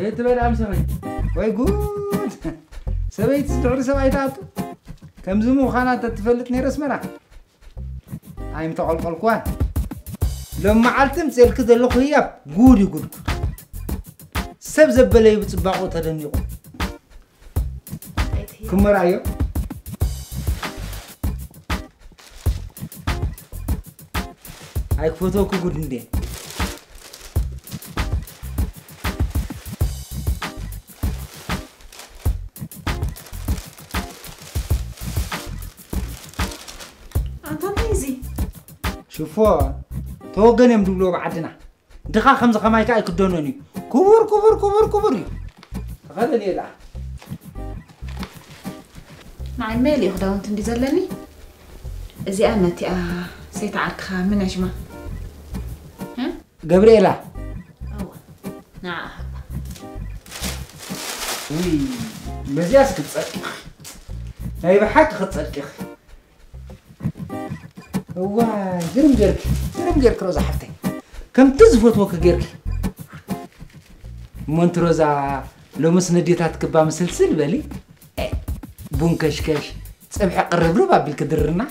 እትበል ኣምስኺ። ወይ ጉድ! ሰበይቲ ድሕሪ ሰብኣይ ትኣቱ። ከምዚ ምዃና ተትፈልጥ ነይረ ኣስመራ። ኣይምተቐልቀልኩዋን። ሎም መዓልቲ ምፅኤልኪ ዘለኹ ህያብ ጉድ እዩ ጉድ ጉድ። ሰብ ዘበለዩ ብፅባቑ ተደኒቑ። ክመርኣዮ። ኣይክፈትወኩ ጉድ እንዴ። ኣንታ እንታይ እዚ? ሽፎ ተወገን እዮም ዝብልዎ ብዓድና። ድኻ ከምዚ ከማይ ከኣ ኣይክደኖን እዩ። ክቡር ክቡር ክቡር ክቡር እዩ። ተኸደን እየ ደኣ። ንዓይ መሊኡ ክዳውንቲ እንዲ ዘለኒ እዚኣ ነቲኣ ሰይተዓርክኻ ምን ኣሽማ? እ? ገብርኤላ። እዋ። ንዓ ሃባ። ውይ፣ በዚኣስ ክትጸድቂ ኢኺ። ናይ ብሓቂ ክትጸድቂ ኢኺ። እዋይ፣ ግርም ጌርኪ፣ ግርም ጌርኪ ሮዛ ሓፍተይ። ከምቲ ዝፈትወኪ ጌርኪ። እሞ እንቲ ሮዛ፣ ሎምስ ነዴታት ክባ ምስልስል በሊ። ኤ፣ ቡን ከሽከሽ፣ ጸብሒ ቅርብርብ ኣቢልኪ ድርና።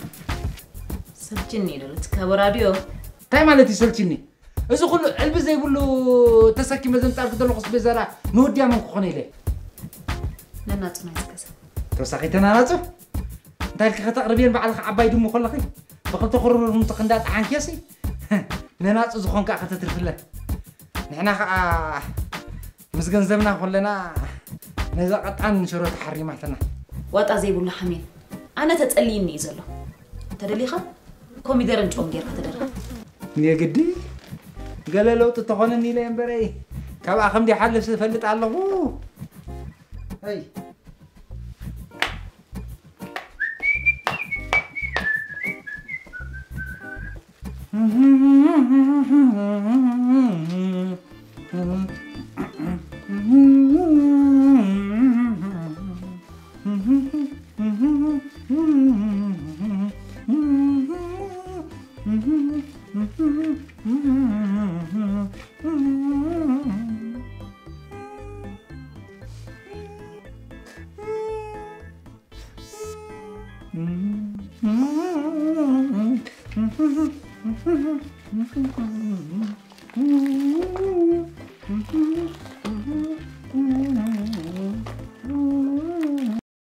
ሰልችኒ እዩ ዶ ልትካቦ ራድዮ? እንታይ ማለት እዩ ሰልችኒ? እዚ ኩሉ ዕልቢ ዘይብሉ ተሰኪመ ዘምጻልኪ ዘለኹስ ቤዛራ ንወድያ መን ክኾነ ኢለ? ነናጹ ናይ ዝገዛ። ተወሳኺ ተናናጹ? እንታይ ኢልኪ ከተቕርብየን ባዕልኺ ዓባይ ድሙ ከለኺ? ብኽልተ ኩርምቲ ክንዳ ጠሓንክዮሲ? ነናጹ ዝኾንካ ከተትርፍለን። ንሕና ኸኣ ምስ ገንዘብና ኮለና ነዛ ቀጣን ሽሮ ተሓሪማትና። ዋጣ ዘይብሉ ሓሜን። ኣነ ተጸልይኒ እዩ ዘሎ። ተደሊኻ ኮሚደረን ጨውን ጌርካ ተደርኻ። የግዲ ገለ ለውጢ ተኾነኒ ኢለ እምበረይ፣ ካብኣ ከም ዘይሓልፍ ዝፈልጥ ኣለኹ። ኣይ።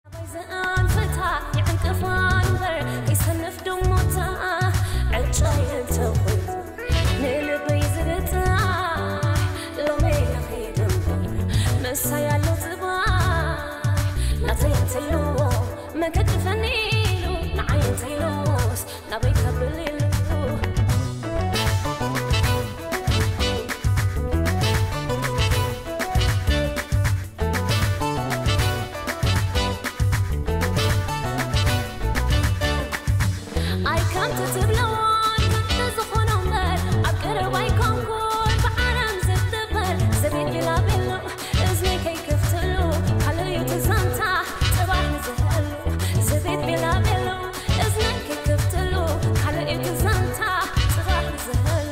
ናባይ ዝኣንፍታ ይዕንቅፋ እምበር፣ ከይሰንፍ ድሞታ ዕጫ ይእንተ ኮይኑ፣ ንልበይ ዝርታ ሎሚ ይኸይድ እምበር፣ ምሳይ ኣሎ ጽባሕ ናተይ እንተይልዎ፣ መን ከግድፈኒ ኢሉ ንዓይ እንተይልዎስ፣ ናበይ ከብል ኢሉ። ኣይ ከምቲ ትብለዎን ከምቲ ዝኾኖ እምበር፣ ኣብ ቀረባ ኣይኮንኩን ብዓለም ዝድበር፣ ዘቤት ቤላቤሎ፣ እዝነይ ከይከፍትሉ፣ ካልእ እዩ እቲ ዛንታ፣ ጽባሕ ንዝህሉ፣ ዘቤት ቤላቤሎ፣ እዝነይ ከይከፍትሉ፣ ካልእ እዩ እቲ ዛንታ፣ ጽባሕ ንዝህሉ።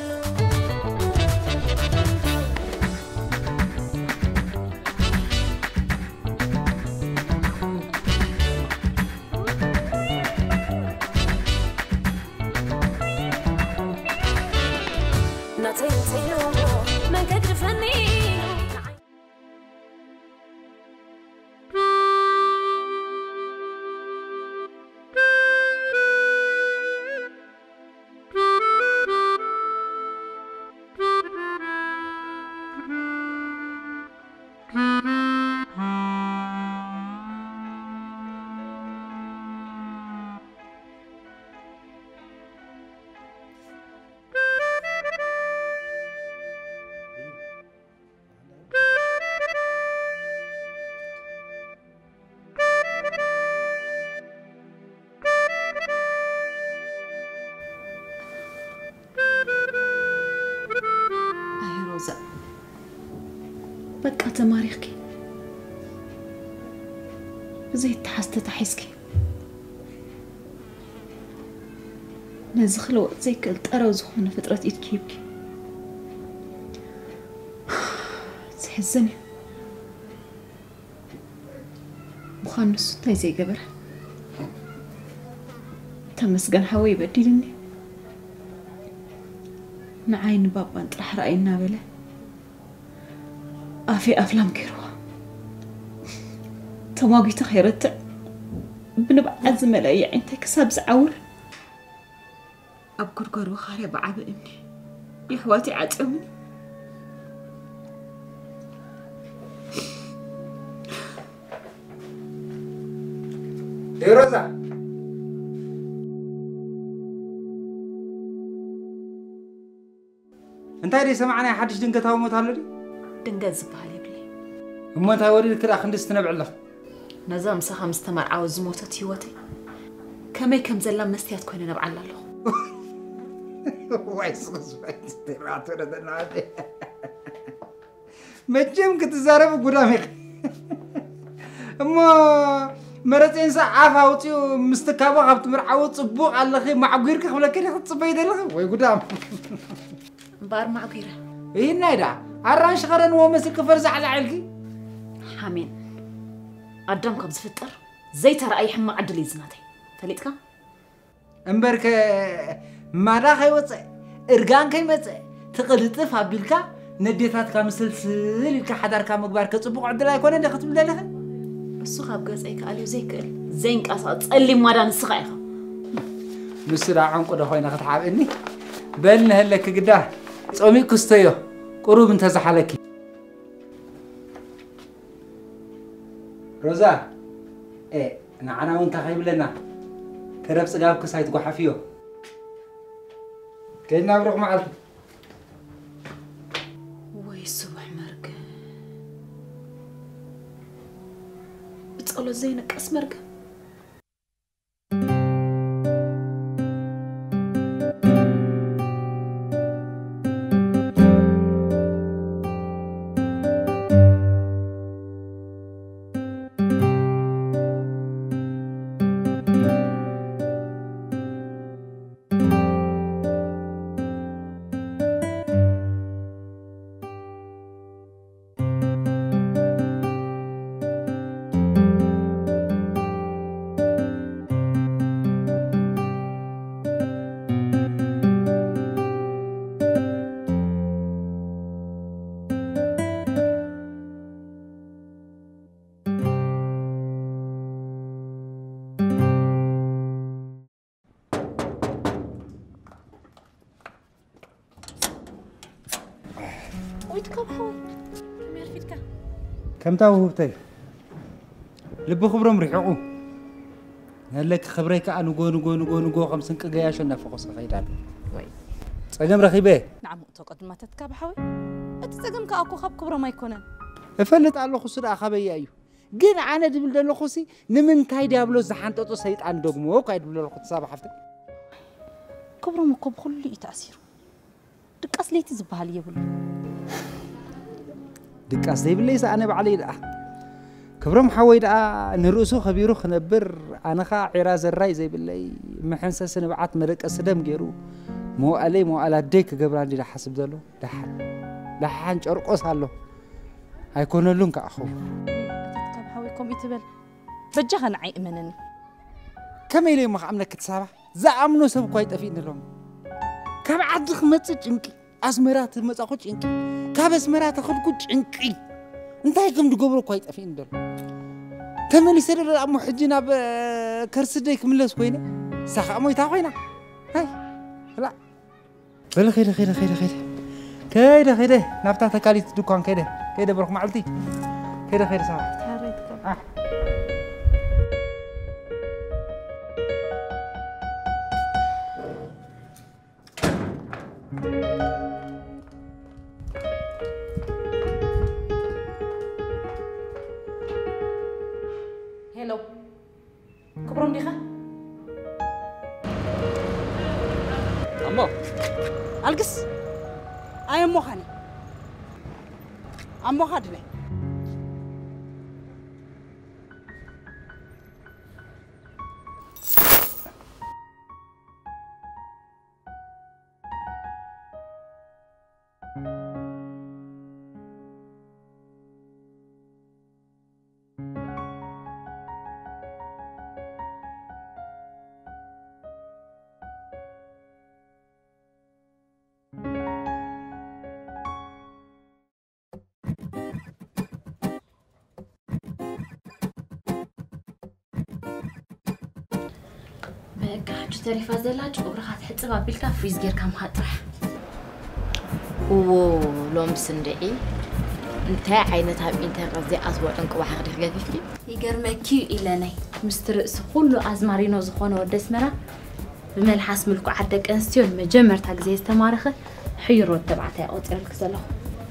ናተይ እንተይሉ መን ከግድፈኒ ኢሉ። ኣይ ሮዛ፣ በቃ ተማሪኽኪ፣ ብዘይተሓዝ ተታሒዝኪ። ነዚ ክልወጥ ዘይክእል ጠረው ዝኾነ ፍጥረት ኢድኪ ሂብኪ። ዘሕዝን እዩ። ምዃን ንሱ እንታይ ዘይገበረ? ተመስገን ሓወይ በዲልኒ። ንዓይ ንባባን ጥራሕ ረኣይ እናበለ ኣፌ ኣፍላም ገይርዋ። ተማጒተ ከይረትዕ ብንብዓት ዝመልአ የዒንተይ ክሳብ ዝዓውር ኣብ ጉድጓድ ወኻርያ ብዓቢ እምኒ የሕዋተይ ዓጽዮምኒ። ዴሮዛ፣ እንታይ ደይ ሰማዕናይ ሓድሽ ድንገታዊ ሞት ኣሎ ድዩ? ድንገት ዝበሃል የብለይ። እሞ እንታይ ወሪድኪ ደኣ ክንድዚ ትነብዒ ኣለኺ? ነዛ ምሳኻ ምስ ተመርዓወት ዝሞተት ህይወተይ ከመይ ከም ዘላ መስትያት ኮይነ ነብዓላ ኣለኹ። ዋይ ስኽስባይ ትራቶ ነተናደ መቸም ክትዛረብ ጉዳም ኢኺ። እሞ መረፅንሳ ዓፍ ኣውፅኡ ምስ ትካቦ ካብ ትምርዓዊ ፅቡቕ ኣለኺ ማዕጒርኪ ክብለኪ ዲኺ ትፅበይ ዘለኺ ወይ ጉዳም። እምበኣር ማዕጒረ። ይህናይ ደኣ ኣራንሺ ኸረንዎ መስልኪ ፈርዛዕዛዕ ኢልኪ። ሓሜን ኣዳም ካብ ዝፍጠር ዘይተረኣየ ሕማቕ ዕድል እዩ ዝናተይ። ፈሊጥካ? እምበርከ ማዳ ከይወፀ እርጋን ከይመፀ ትቕልጥፍ ኣቢልካ ነዴታትካ ምስልስል ኢልካ ሓዳርካ ምግባር ከፅቡቕ ዕድል ኣይኮነ እንደ ክትብል ደለኸ? እሱ ካብ ገፀይ ክኣልዮ ዘይክእል ዘይንቀሳቐስ ፀሊም ማዳ ንስኻ ኢኻ። ንሱ ዳ ዕንቁ ዶ ኮይነ ክትሓብእኒ? በል ንሀለኪ ግዳ ጸሚቕ ክስተዮ ቁሩብ እንተዝሓለኪ። ሮዛ፣ ኤ፣ ንዓና እውን እንታይ ከይብለና? ተረፍ ጽጋብክስ ኣይትጓሓፍዮ። ከይድና ብሩኽ መዓልቲ። ወይ ስቡሕ መርገም። ብጸሎት ዘይንቀስ መርገም። ወይ ትካብ ሓወይ ከመይ ኣርፊድካ? ከምታ ውህብተይ ልቢ ክብሮም ርሒቑ ነለኪ ክብረይ ከዓ ንጎ ንጎ ንጎ ንጎ ከም ስንቂ ገያሾ እናፈኾሰ ከይድ ኣሎ። ወይ ፀገም ረኺበ ንዓሞ እቶ ቅድማ ተትካብ ሓወይ እቲ ፀገም ከዓ እኮ ካብ ክብሮም ኣይኮነን። እፈልጥ ኣለኹ እሱ ደኣ ካበያ እዩ ግን ኣነ ድብል ዘለኹ ሲ ንምንታይ ዲያብሎስ ዝሓንጠጦ ሰይጣን ደግሞ እኳ ይድብል ኣለኹ ተሳባ ሓፍተ ክብሮም እኮ ብኩሉ እዩ ተኣሲሩ ድቃስ ለይቲ ዝበሃል የብሉ ድቃስ ዘይብለይስ ኣነ ባዕለይ ደኣ ክብሮም ሓወይ ደኣ ንርእሱ ከቢሩ ክነብር ኣነ ኸዓ ዒራ ዘራይ ዘይብለይ መሐንሰሲ ንብዓት መደቀሲ ደም ገይሩ መዋእለይ መዋእለ ኣደይ ክገብራ እንዲ ሓስብ ዘሎ ደሓን ደሓን ጨርቆስ ኣሎ ኣይኮነሉን ከዓ ኸውን ካብ ሓወይ ከምኡ ትበል በጃኻ ንዓይ እመነኒ ከመይ ኢለ እሞ ክኣምነኪ ትሳባ ዝኣምኖ ሰብ እኳ ኣይጠፊእኒ ሎም ካብ ዓዲ ክመፅእ ጭንቂ ኣስመራ ትመፃኹ ጭንቂ ካብ ኣስመራ ተኸድኩ ጭንቂ እንታይ ከም ዝገብሮ እኳ ኣይጠፊእኒ ደሎ ተመሊሰ ደሎ እሞ ሕጂ ናብ ከርስደይ ክምለስ ኮይነ ሳኻ ሞይታ ኮይና ኣይ ላ በለ ከይደ ከይደ ከይደ ከይደ ከይደ ከይደ ናብታ ተካሊት ድኳን ከይደ ከይደ በርኩ መዓልቲ ከይደ ከይደ ሳባ ሄሎ ክብሮም ዲኻ? ኣሞ ኣልግስ ኣየሞኻኒ ኣሞኻ ድነ በቃ ሕጂ ተሪፋ ዘላ ጨጉርኻ ትሕጽብ ኣቢልካ ፍሪዝ ጌርካ ምሃብ ጥራሕ። እዎ፣ ሎምስ እንድዒ እንታይ ዓይነት ኣብ ኢንተርነት ዘይኣትዎ ዕንቂ ዋሕኽ ዲኺ ገፊፍኪ? ይገርመኪ እዩ ኢለነይ፣ ምስቲ ርእሲ ኩሉ ኣዝማሪኖ ዝኾነ ወዲ ኣስመራ ብመልሓስ ምልኩዓት ደቂ ኣንስትዮ ንመጀመርታ ግዜ ዝተማረኸ ሕዩር ወዲ ተባዕታይ ቆጺረልኪ ዘለኹ።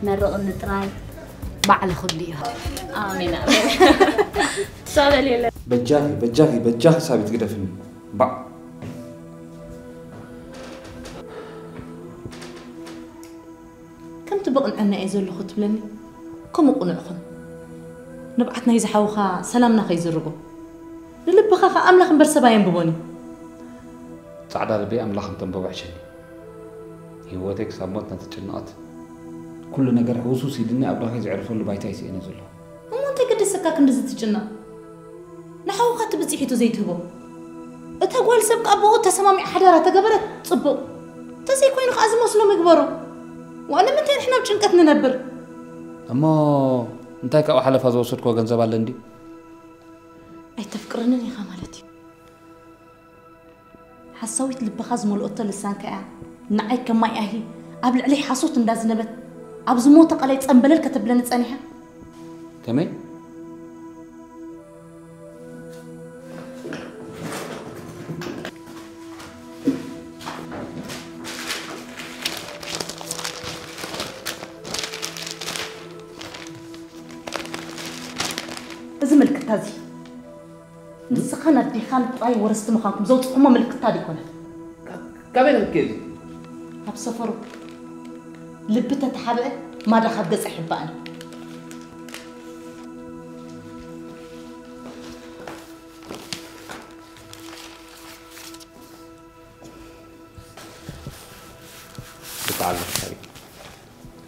መርቕኒ ጥራይ። ባዕሊ ክብሊ እዩ። ኣሜን፣ ኣሜን። ሶበል የለ። በጃኺ፣ በጃኺ፣ በጃኺ ሳቢት ግደፍኒ። ባዕ። ከምቲ ብቕንዕና እየ ዘለኹ ትብለኒ፣ ከምኡ ቅኑዕ ኹን። ንብዓት ናይዚ ሓውኻ ሰላምና ከይዝርጎ። ንልብኻ ኸኣ ኣምላኽ እምበር ሰብ ኣየንብቦን እዩ። ጻዕዳ ልበይ ኣምላኽ እንተንበቦ ሕሸኒ። ህይወተይ ክሳብ ሞት እናተጨነቐት፣ ኩሉ ነገር ሕውስውስ ኢሉኒ ኣብ ዳኸይ ዘዕርፈሉ ባይታ ይስእነ ዘለኹ። እሞ እንታይ ገደሰካ ክንድዚ ትጭነቕ? ንሓውኻ እቲ ብጽሒቱ ዘይትህቦ? እታ ጓል ሰብ ከኣ ብኡ ተሰማሚዓ ሓዳራ ተገበረት ጽቡቕ። እንተዘይኮይኑ ከኣ ዝመስሎ ምግበሮ። ዋእ ንምንታይ ንሕና ኣብ ጭንቀት ንነብር? እሞ እንታይ ካብኡ ሓለፋ ዝወሰድክዎ ገንዘብ ኣሎ እንድዩ? ኣይተፍቅረንን ኢኻ ማለት እዩ። ሓሳዊት ልብኻ ዝመልኦቶ ልሳንካ እያ ንዓይ ከማይ ኣሂ ኣብ ልዕለይ ሓሶት እንዳዝነበት ኣብ ዝሞተ ቃለይ ጸምበለል ከተብለኒ ጸኒሓ። ከመይ? እዚ ምልክታ እዚ ንስኻን ኣዴኻን ጥራይ ወረስቲ ምዃንኩም ዘውጽኹሞ ምልክታ ዶ ኣይኮነን? ካብ-፣ ካበይ ረኺብኪ እዚ? ኣብ ሰፈሩ ልቢ ተተሓብአ ማዳ ካብ ገጽ ኣይሕባእን። ይበዓል መፍቀሪ።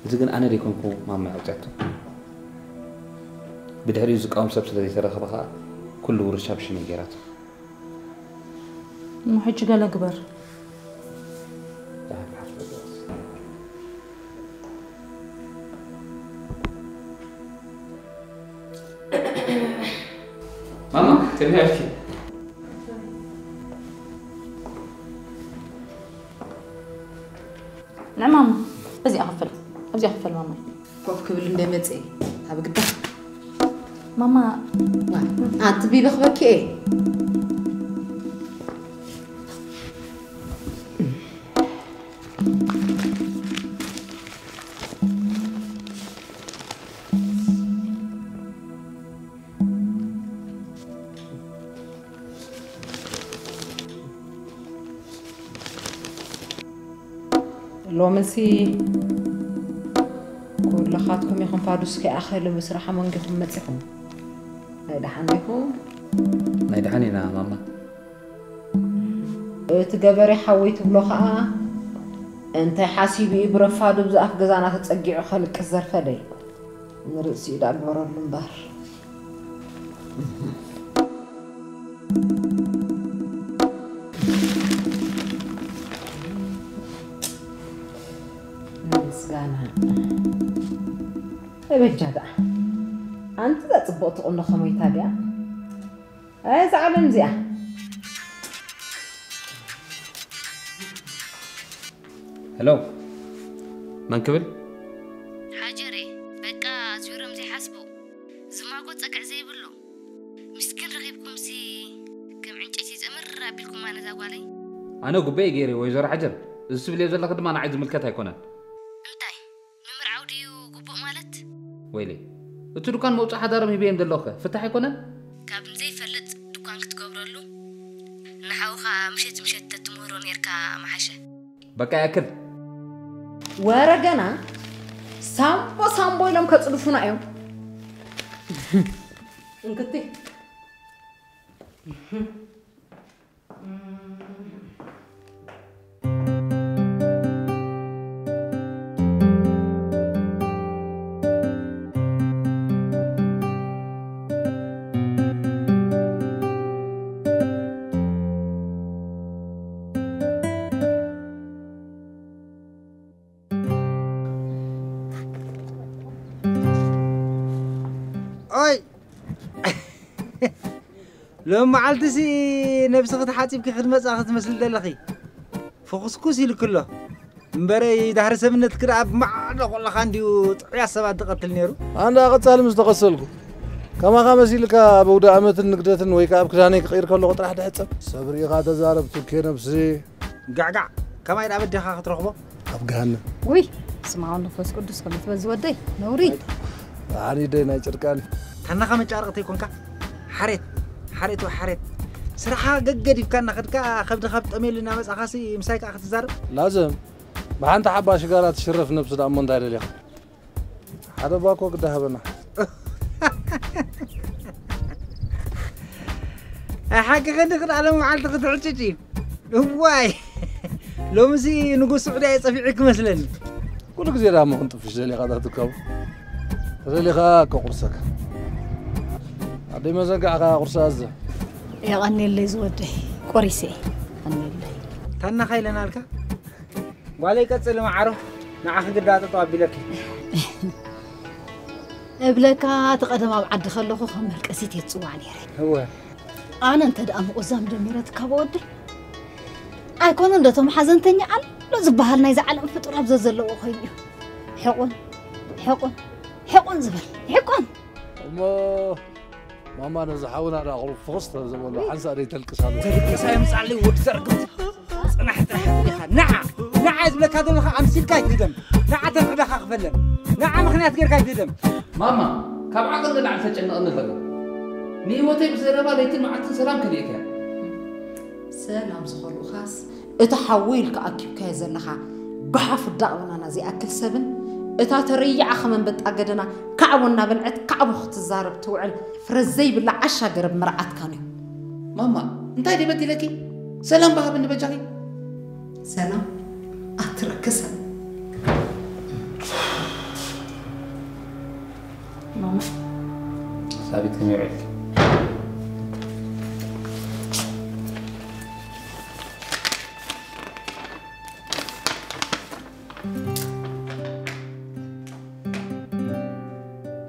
እዚ ግን ኣነ ደይኮንኩ ማማ ኣውፅኣቶ። ብድሕሪኡ ዝቃወም ሰብ ስለ ዘይተረኸበ ኸዓ ኩሉ ውርሻ ብሽመይ ገይራቶ። እሞ ሕጂ ገለ ግበር። ማማ፣ ቅድሚያ ኢልኪ። ንዕማማ፣ በዚኣ ክፈል፣ ኣብዚኣ ክፈል ማማይ። ኮፍ ክብል እንደ መጽእ፣ ኣብ ግዳ። ማማ። ዋ፣ ኣንቲ ቢበኽበኪ እየ። ሎምንሲ ኩልኻትኩም ኢኹም ፋዱስ ከይኣኸለ ምስራሕ መንጊኹም መጺኹም። ናይ ደሓን ዲኹም? ናይ ደሓን ኢና ማማ። እቲ ገበሬ ሓወይ ትብሎ ኸኣ እንታይ ሓሲቡ እዩ ብረፋዱ ብዚ ኣፍ ገዛና ተጸጊዑ ከልቅስ ዘርፈደይ? ንርእሲኡ ደኣ ግበረሉ እምበር። ምስጋና። እበጃ ደኣ። ኣንቲ እዛ ጽብቕቲ ቁኖ ከመይታ ድያ? ኣይ፣ እዛ ዓለም እዚኣ። ሄሎ፣ መን ክብል? ሓጀሬ፣ በቃ ዙሮም ዘይሓስቡ፣ ዝማጎ ጸግዒ ዘይብሉ። ምስኪን ረኺብኩምሲ ከም ዕንጨይቲ ዘምር ኣቢልኩማ ነዛ ጓለይ። ኣነ ጉበይ ገይረ፣ ወይዘሮ ሓጀር፣ እዚ ትብልዮ ዘለኺ ድማ ንዓይ ዝምልከት ኣይኮነን። እንታይ? ምምርዓው ድዩ ግቡእ ማለት? ወይለይ፣ እቲ ዱካን መውጽኢ ሓዳሮም ሂበዮም ዘለኹኸ ፍታሕ ኣይኮነን? ካብ ንዘይፈልጥ ዱካን ክትገብረሉ ንሓውኻ ምሸት ምሸት ተትምህሮ ኔርካ ምሓሸ። በቃ ይኣክል። ወረ ገና ሳምቦ ሳምቦ ኢሎም ከጽድፉና እዮም። እንክቲ። ኦይ! ሎም መዓልትሲ ነብስኺ ተሓጺብኪ ክትመጻ ክትመስል ዘለኺ። ፍኹስኩስ ኢልክሎ። እምበረይ ዳህሪ ሰብነትኪ ደኣ ብማዕዶ ከለኻ እንድዩ ጥዑያት ሰባት ዝቐትል ነይሩ። ኣንዳ ቀጻሊ ምስ ተቐሰልኩ። ከማኻ መሲልካ ኣብ ኣውደ ኣመትን ንግደትን ወይ ከኣ ኣብ ክዳነይ ክቕይር ከለኹ ጥራሕ ድሕጸብ። ሰብ ርኢኻ ተዛረብ ቱኬ ነብሲ። ጋዕጋዕ፣ ከማይ ደኣ በዲኻ ክትረኽቦ? ኣብ ገሃነም። ውይ፣ ስማ ወመንፈስ ቅዱስ ከመይ ትበል ዝወደይ፣ ነውሪ። ኣኒ ደይ ናይ ጭርቃን። ታናኻ መጫረቕቲ ይኮንካ? ሓሬት፣ ሓሬት ወሓሬት። ስራሓ ገገዲፍካ እናኸድካ ከብድኻ ብጠሜሉ እናመጻኻሲ ምሳይ ከኣ ክትዛረብ? ላዘም፣ ብሓንቲ ሓባ ሽጋራ ትሽረፍ ነብሲ ደኣ እሞ እንታይ ደሊኻ? ሓደ ባኮ ግዳ ሃበና። ኣይ ሓቂ ከዲ ክዳለም መዓልቲ ክትዕጭጭ እዩ። እዋይ፣ ሎምሲ ንጉስ ስዑድያ የጸፊዑ ክመስለኒ። ኩሉ ግዜ ደኣ እሞ ክንጥፍሽ ደሊኻ ዳትካቡ። ተደሊኻ እኮ ቁርሰካ። ኣደይ መዘንጋዕካ ቁርሲ ኣዘ። የቐንየለይ ዝወደይ፣ ቆሪሰ እየ። የቐንየለይ። ታናኻ ኢለናልካ? ጓለይ ቀጽሊ መዓሮ፣ ንዓኺ ግዳ ጠጠው ኣቢለኪ። እብለካ፣ እቲ ቀደም ኣብ ዓዲ ከለኹ ከም መርቀሲት እየ ዝጽዋዕ ነይረ። እወ። ኣነ እንተ ደኣ ምቑዛም ጀሚረ ትካቦ ወደይ። ኣይኮነን ዶ እቶም ሓዘንተኛ ኣሎ ዝበሃል ናይዚ ዓለም ፍጡር ኣብ ዘዘለዎ ኮይኑ እዩ። ሕቑን፣ ሕቑን፣ ሕቑን ዝበል። ሕቁን። እሞ ማማ ነዚ ሓውና ደኣ ቁሩብ ፍኹስ ተዘበሎ፣ ሓንሳእ ደይ ተልቅስ ኣሎ። ተልቅስ ኣየምጻለይ ወዲ ዘርግት። ጽናሕ ጥራሕ ኢኻ። ንዓ፣ ንዓ ዝብለካ ዘለኻ ኣምሲልካ ኣይትህደም። ንዓ ተንዕዳኻ ክፈለን። ንዓ ምኽንያት ጌርካ ኣይትህደም። ማማ፣ ካብ ዓቕሊ ንላዕሊ ተጨንቕኒ ኣለኺ። ንህይወተይ ብዘረባ ለይትን መዓልትን ሰላም ከሊእክያ። ሰላም ዝኾልኡኻስ፣ እቲ ሓዊ ኢልካ ኣኪብካዮ ዘለኻ ጓሓፍ ዳቕበናና ዘይኣክል ሰብን፣ እታ ተረይዓ ከም ኣንበጣ ገደና ካዕቦ እናበልዐት ካዕቦ ክትዛረብ ትውዕል ፍረ ዘይብላ ዓሻ ገረብ መርዓትካን እዩ። ማማ፣ እንታይ ድየ በዲለኪ? ሰላም በሃብኒ በጃኺ። ሰላም ኣትረክሰን። ማማ። ሳቢት ከመይ ውዒልኪ?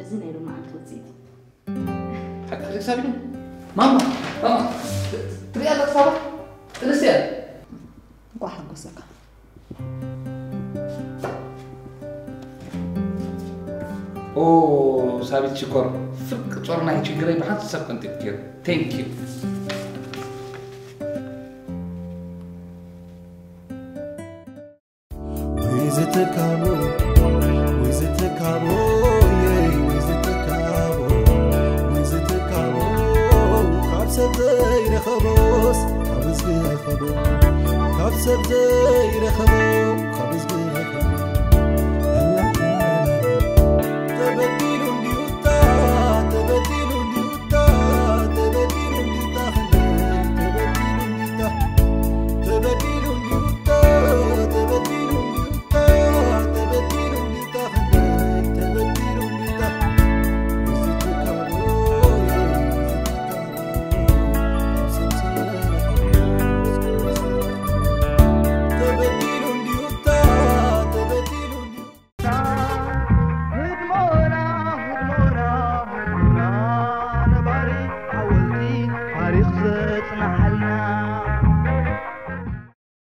እዚ ናይ ሎማዓንቲ ውፅኢት እዩ። ሓቂ ክልክ ሳቢት? ማማ፣ ማማ፣ ትሪኣ ኣለኪ ሳባ? ጥንስቲ እያ። እንኳዕ ሓጎሰካ። ኦ፣ ሳቢት ሽኮር፣ ፍርቂ ጾርናይ ችግረይ ብሓንሳብ ከንጢጥክዮ። Thank you። ወይ ዝትካቦ፣ ወይ ዝትካቦ፣ ወይ ዝትካቦ፣ ወይ ዝትካቦ፣ ካብ ሰብ ዘይረኸቦስ ካብ እዝጊ ረኸቦ፣ ካብ ሰብ ዘይረኸቦ ካብ እዝጊ ረኸቦ።